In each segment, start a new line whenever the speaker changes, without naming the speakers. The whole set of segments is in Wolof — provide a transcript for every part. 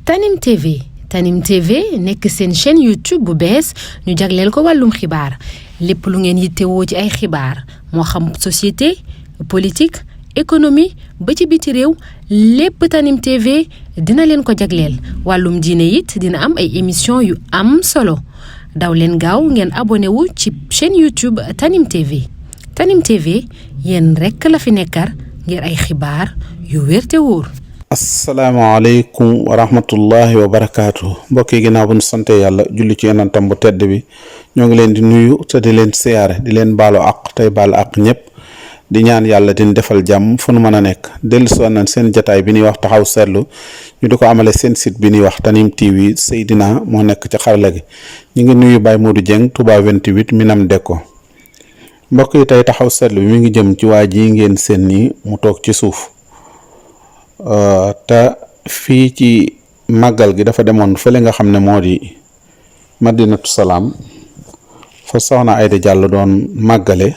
Tanim TV Tanim TV nekk seen chaîne YouTube bu bees ñu jagleel ko wàllum xibaar lépp lu ngeen yittewoo ci ay xibaar moo xam société politique économie ba ci biti réew lépp Tanim TV dina leen ko jagleel wàllum diine it dina am ay émission yu am solo daw leen gaaw ngeen abonné wu ci chaîne YouTube Tanim TV Tanim TV yéen rekk la fi nekkar ngir ay xibaar yu wér te wóor.
asalaamaaleykum wa rahmatullahi wa barakaatu mbokk yi ginnaaw bu ñu sante yàlla julli ci yonentam bu tedd bi ñoo ngi leen di nuyu te di leen siyaare di leen baalu àq tey baalu àq ñëpp di ñaan yàlla di defal jàmm fu nu mën a nekk dellusiwaat nañ seen jataay bi ñuy wax taxaw seetlu ñu di ko amale seen site bi ñuy wax Tanim TV Seydina moo nekk ci xarala gi ñu ngi nuyu Baye Modou Dieng Touba 28 Minam Dekko mbokk yi tey taxaw seetlu bi mi ngi jëm ci waa ji ngeen seen nii mu toog ci suuf. te fii ci màggal gi dafa demoon fële nga xam ne moo di Madinatu Salaam fa soxna Aïda Diallo doon màggale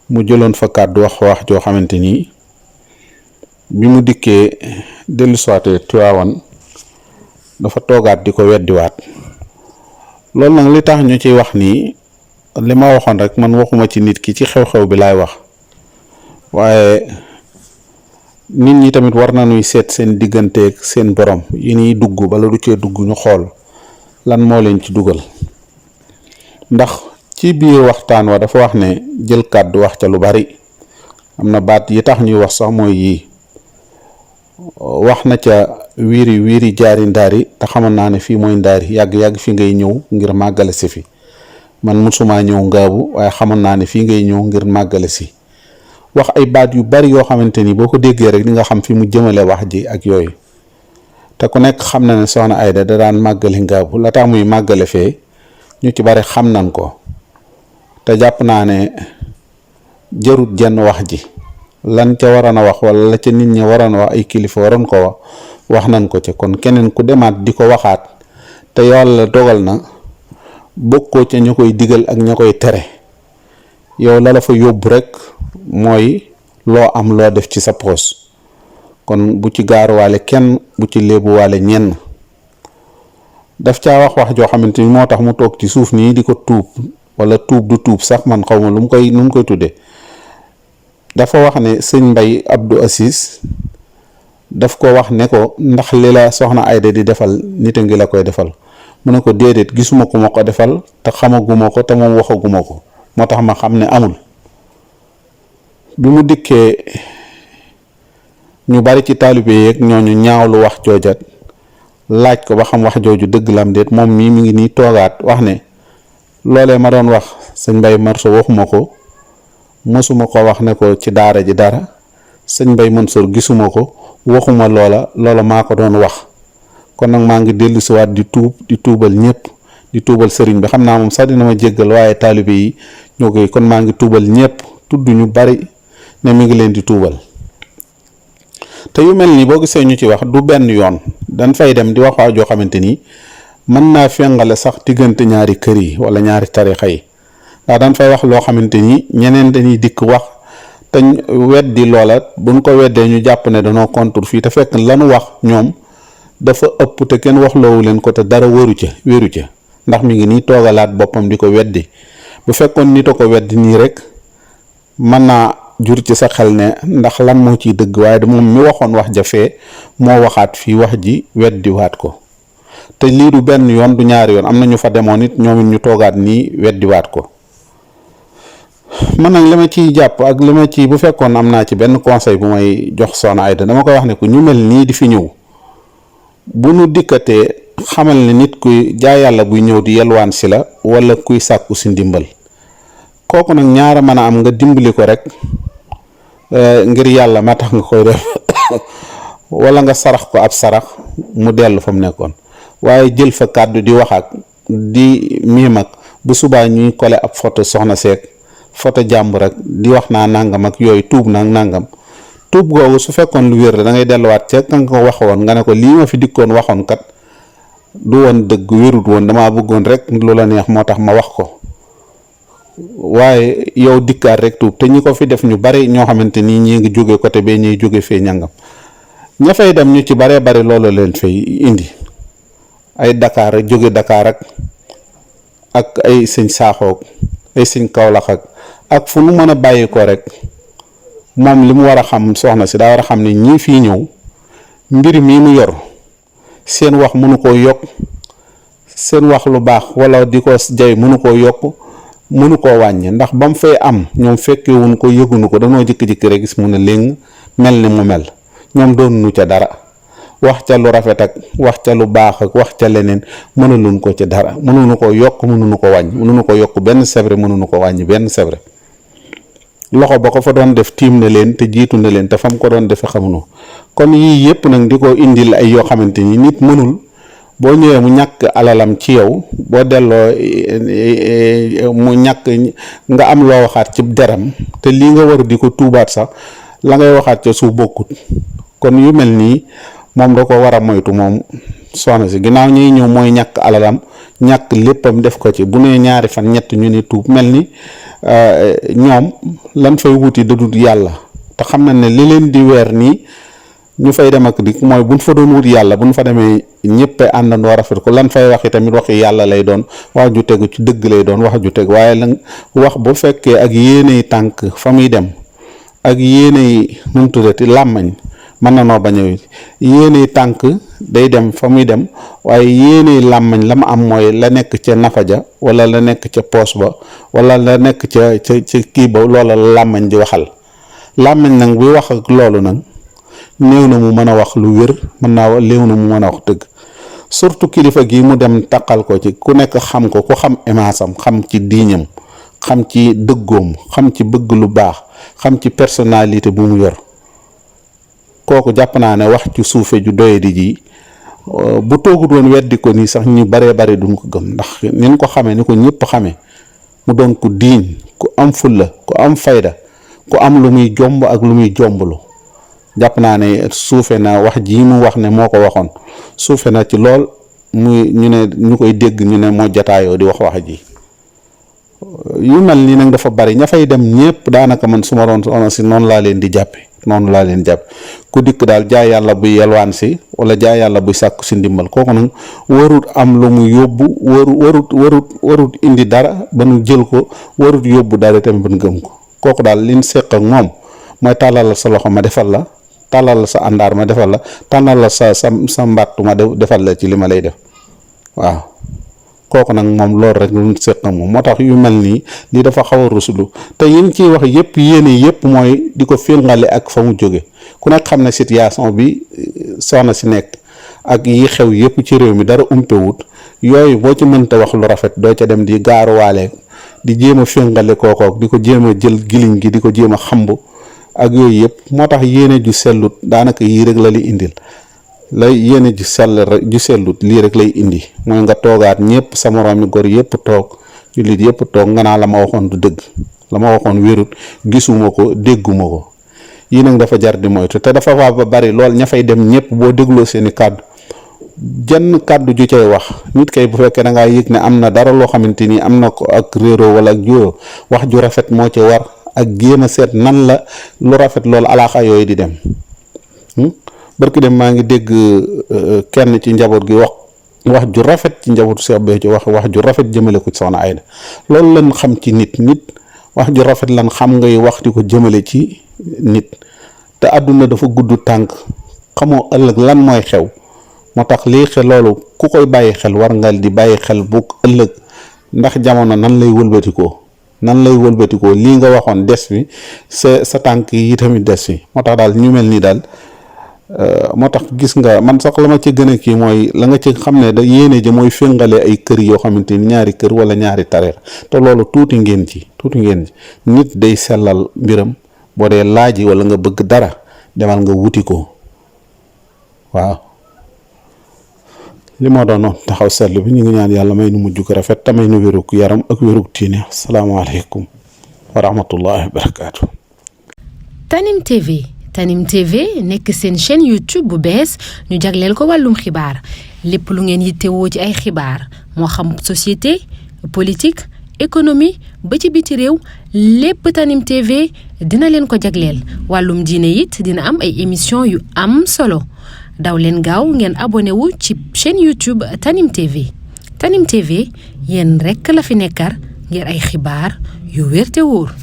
mu jëloon fa kàddu wax joo xamante ni bi mu dikkee dellusiwaatee Tiwaawan dafa toogaat di ko weddiwaat loolu nag li tax ñu ciy wax nii li ma waxoon rek man waxuma ci nit ki ci xew-xew bi laay wax waaye nit ñi tamit war nañuy seet seen digganteeg seen borom yi ñuy dugg bala du cee dugg ñu xool lan moo leen ci dugal ndax ci biir waxtaan wa dafa wax ne jël kàddu wax ca lu bari am na baat yi tax ñuy wax sax mooy yii wax na ca wiiri jaari ndaari te xamal naa ne fii mooy ndaari yàgg fi ngay ñëw ngir màggale si fi man musuma ñëw ngaabu waaye xamal naa ne fii ngay ñëw ngir màggale si wax ay baat yu bari yoo xamante ni boo ko déggee rek di nga xam fi mu jëmale wax ji ak yooyu te ku nekk xam na ne soxna Aïda da daan màggale ngaabu la tax muy màggale fee ñu ci bari xam nañ ko te jàpp naa ne jarut jenn wax ji lan ca waroon a wax wala la ca nit ñi waroon a wax ay kilifa waroon ko wax nañ ko ca kon keneen ku demaat di ko waxaat te yàlla dogal na bokkoo ca ñu koy digal ak ña koy tere yow la fa yóbbu rek mooy loo am loo def ci sa poos kon bu ci gaaruwaale kenn bu ci léebuwaale ñenn daf caa wax joo xamante ni moo tax mu toog ci suuf nii di ko tuub wala tuub du tuub sax man xaw ma nu mu koy tudde dafa wax ne sëñ Mbay Abdou Assis daf ko wax ne ko ndax li la soxna Aïda di defal nit a ngi la koy defal mu ne ko déedéet gisuma ko ma ko defal te xamaguma ko te moom waxaguma ko moo tax ma xam ne amul bi mu dikkee ñu bari ci taalibe yeeg ñooñu ñaawlu wax joojat laaj ko ba xam wax jooju dëgg lam déet moom mii mi ngi nii toogaat wax ne loolee ma doon wax sëñ Mbay Marso waxuma ko mësuma ko wax ne ko ci daara ji dara sëñ Mbay Mansour gisuma ko waxuma loola maa ko doon wax kon nag maa ngi dellusiwaat di tuubal ñëpp di tuubal sëriñ bi xam naa moom sax dina ma jéggal waaye taalibe yi ñoo koy kon maa ngi tuubal ñëpp tudd ñu bari ne mi ngi leen di tuubal te yu mel nii boo gisee ñu ci wax du benn yoon dañ fay dem di wax waa joo xamante ni mën naa fengale sax diggante ñaari kër yi wala ñaari tarixa yi ndax dañ fay wax loo xamante ni ñeneen dañuy dikk wax te weddi loola buñ ko weddee ñu jàpp ne danoo contour fii te fekk lanu wax ñoom dafa ëpp te kenn wax loowu leen ko te dara wéru ca ndax mi ngi nii toogalaat boppam di ko weddi bu fekkoon nit a ko weddi nii rek mën naa jur ci sa xel ne ndax lan moo ciy dëgg waaye de moom mi waxoon wax jafee moo waxaat fii wax ji weddiwaat ko te lii du benn yoon du ñaari yoon am na ñu fa demoon it ñoom it ñu toogaat nii weddiwaat ko man nag li ma ciy jàpp ak li ma ci bu fekkoon am naa ci benn conseil bu may jox soxna Aïda dama koy wax ne ku ñu mel nii di fi ñëw bu nu dikkatee xamal ne nit kuy jaay yàlla buy ñëw di yelwaan si la wala kuy sàkku si ndimbal kooku nag ñaara mën a am nga dimbali ko rek ngir yàlla ma tax nga koy def wala nga sarax ko ab sarax mu dellu fa mu nekkoon waaye jël fa kàddu di wax ak di miim ak bu subaa ñuy kole ab photo soxna seek photo jàmbur rek di wax naa nangam ak yooyu tuub nag nangam tuub googu su fekkoon lu wér da ngay delluwaat ca ka nga ko waxoon nga ne ko lii ma fi dikkoon waxoon kat du woon dëgg wérut woon damaa bëggoon rek lu la neex moo tax ma wax ko waaye yow dikkaat rek tuub te ñi ko fi def ñu bari ñoo xamante ni ñii ngi jóge côté bee ñuy jóge fee ñangam ña fay dem ñu ci baree bari loolu leen fay indi ay Dakar ak jóge Dakar ak ay sëñ Saaxoog ay sëñ Kawlax ak fu nu mën a bàyyi ko rek moom li mu war a xam soxna si daa war a xam ne ñii fii ñëw mbir mii mu yor seen wax mënu koo yokk seen wax lu baax wala di ko jay mënu koo yokk mënu koo wàññi ndax ba mu fay am ñoom fekkewuñ ko yëgunu ko danoo jëkki-jëkki rek gis mu ne léegi mel ni mu mel ñoom doon nu ca dara wax ca lu rafet ak wax ca lu baax ak wax ca leneen mënaluñ ko ci dara mënuñu ko yokk mënuñu ko wàññi mënuñu ko yokk benn sebre mënuñu ko wàññi benn sebre loxo ba ko fa doon def tiim na leen te jiitu na leen te fam ko doon defe xamuñu kon yii yépp nag di ko indil ay yoo xamante ni nit mënul boo ñëwee mu ñàkk alalam ci yow boo delloo mu ñàkk nga am loo waxaat ci deram te lii nga war di ko tuubaat sax la ngay waxaat ca su bokkut kon yu mel nii moom da ko war a moytu moom soxna si ginnaaw ñuy ñëw mooy ñàkk alalam ñàkk léppam def ko ci bu nee ñaari fan ñett ñu ne tuub mel ni ñoom lan fay wuti dadut yàlla te xam na ne li leen di weer nii ñu fay dem ak dik mooy buñ fa doon wut yàlla buñ fa demee ñëpp àndandoo rafet ko lan fay waxi tamit waxi yàlla lay doon wax ju tegu ci dëgg lay doon wax ju tegu waaye la wax bu fekkee ak yéeney tànk fa muy dem ak yéeney nu mu tuddati làmmañ mën na noo bañ a yéeney tànk day dem fa muy dem waaye yéeney làmmañ la ma am mooy la nekk ca nafaja wala la nekk ca poos ba wala la nekk ca kii ba loola la làmmañ di waxal làmmañ nag buy wax ak loolu nag néew na mu mën a wax lu wér mën naa léew na mu mën a wax dëgg surtout kilifa gi mu dem taqal ko ci ku nekk xam ko ku xam émaasam xam ci diiñam xam ci dëggoom xam ci bëgg lu baax xam ci personnalité bu mu yor kooku jàpp naa ne wax ci suufe ju doyadi ji bu toogut woon weddi ko nii sax ñu baree bari duñ ko gëm ndax ni ko xamee ni ko ñëpp xamee mu doon ku diiñ ku am fulla ku am fayda ku am lu muy jomb ak lu muy jomblu jàpp naa ne suufe na wax ji mu wax ne moo ko waxoon suufe na ci lool muy ñu ne ñu koy dégg ñu ne moo jataayoo di wax ji yu mel nii nag dafa bari ña fay dem ñëpp daanaka man su ma doon soxna si noonu laa leen di jàppe noonu laa leen jàppe ku dikk daal jaay yàlla buy yelwaan si wala jaay yàlla buy sàkku si ndimbal kooku nag warut am lu mu yóbbu warut indi dara ba nu jël ko warut yóbbu dara tamit ba nu gëm ko kooku daal liñ séq ak moom mooy tàllal sa loxo ma defal la tàllal sa àndaar ma defal la tàllal la sa mbàttu ma defal la ci li ma lay def waaw kooku nag moom loolu rek lu seq moom moo tax yu mel nii lii dafa xaw a ruslu te yin ciy wax yëpp yéene yëpp mooy di ko féngale ak fa mu jóge ku nekk xam ne situation bi soxna si nekk ak yi xew yëpp ci réew mi dara umpewut yooyu boo ci mënta wax lu rafet doo ca dem di gaaruwaale di jéem a féngale kookook di ko jéem a jël giliñ gi di ko jéem a xamb ak yooyu yëpp moo tax yéene ju sellut daanaka yii rek la li indil lay yéene ju sellut lii rek lay indi mooy nga toogaat ñëpp sa moroomi gor yëpp toog jullit yëpp toog nga naa la ma waxoon du dëgg la ma waxoon wérut gisuma ko dégguma ko yii nag dafa jar di moytu te dafa waa ba bari lool ña fay dem ñëpp boo dégloo seeni kàddu jenn kàddu ju cay wax nit kay bu fekkee da ngaa yëg ne am na dara loo xamante ni am na ko ak réeroo wala ak jóoyoo wax ju rafet moo ci war ak géem a seet nan la lu rafet loolu alaaxa yooyu di dem barki dem maa ngi dégg kenn ci njaboot gi wax ju rafet ci njabootu Cheikh Béthio wax ju rafet jëmale ko ci soxna Aida loolu lan xam ci nit wax ju rafet lan xam ngay wax di ko jëmale ci nit te àdduna dafa gudd tànk xamoo ëllëg lan mooy xew moo tax lii xel loolu ku koy bàyyi xel war nga di bàyyi xel bu ëllëg ndax jamono nan lay wëlbatikoo lii nga waxoon des fi sa tànk yi tamit des fi moo tax daal ñu mel nii daal moo tax gis nga man sax la ma ci gën a kii mooy la nga ci xam ne da yéene ji mooy féngale ay kër yoo xamante ni ñaari kër wala ñaari tareer te loolu tuuti ngeen ci nit day sellal mbiram boo dee laaji wala nga bëgg dara demal nga wuti ko waaw li moo doon taxaw seetlu bi ñu ngi ñaan yàlla may nu mujj ko rafet te may nu wérug yaram ak wérug tiine asalaamaaleykum wa rahmatullahi wa barakaatu.
Tanim TV nekk seen chaîne YouTube bu bees ñu jagleel ko wàllum xibaar lépp lu ngeen yittewoo ci ay xibaar moo xam société politique économie ba ci biti réew lépp Tanim TV dina leen ko jagleel wàllum diine it dina am ay émission yu am solo daw leen gaaw ngeen abonné wu ci chaîne YouTube Tanim TV Tanim TV yéen rekk la fi nekkar ngir ay xibaar yu wér te wóor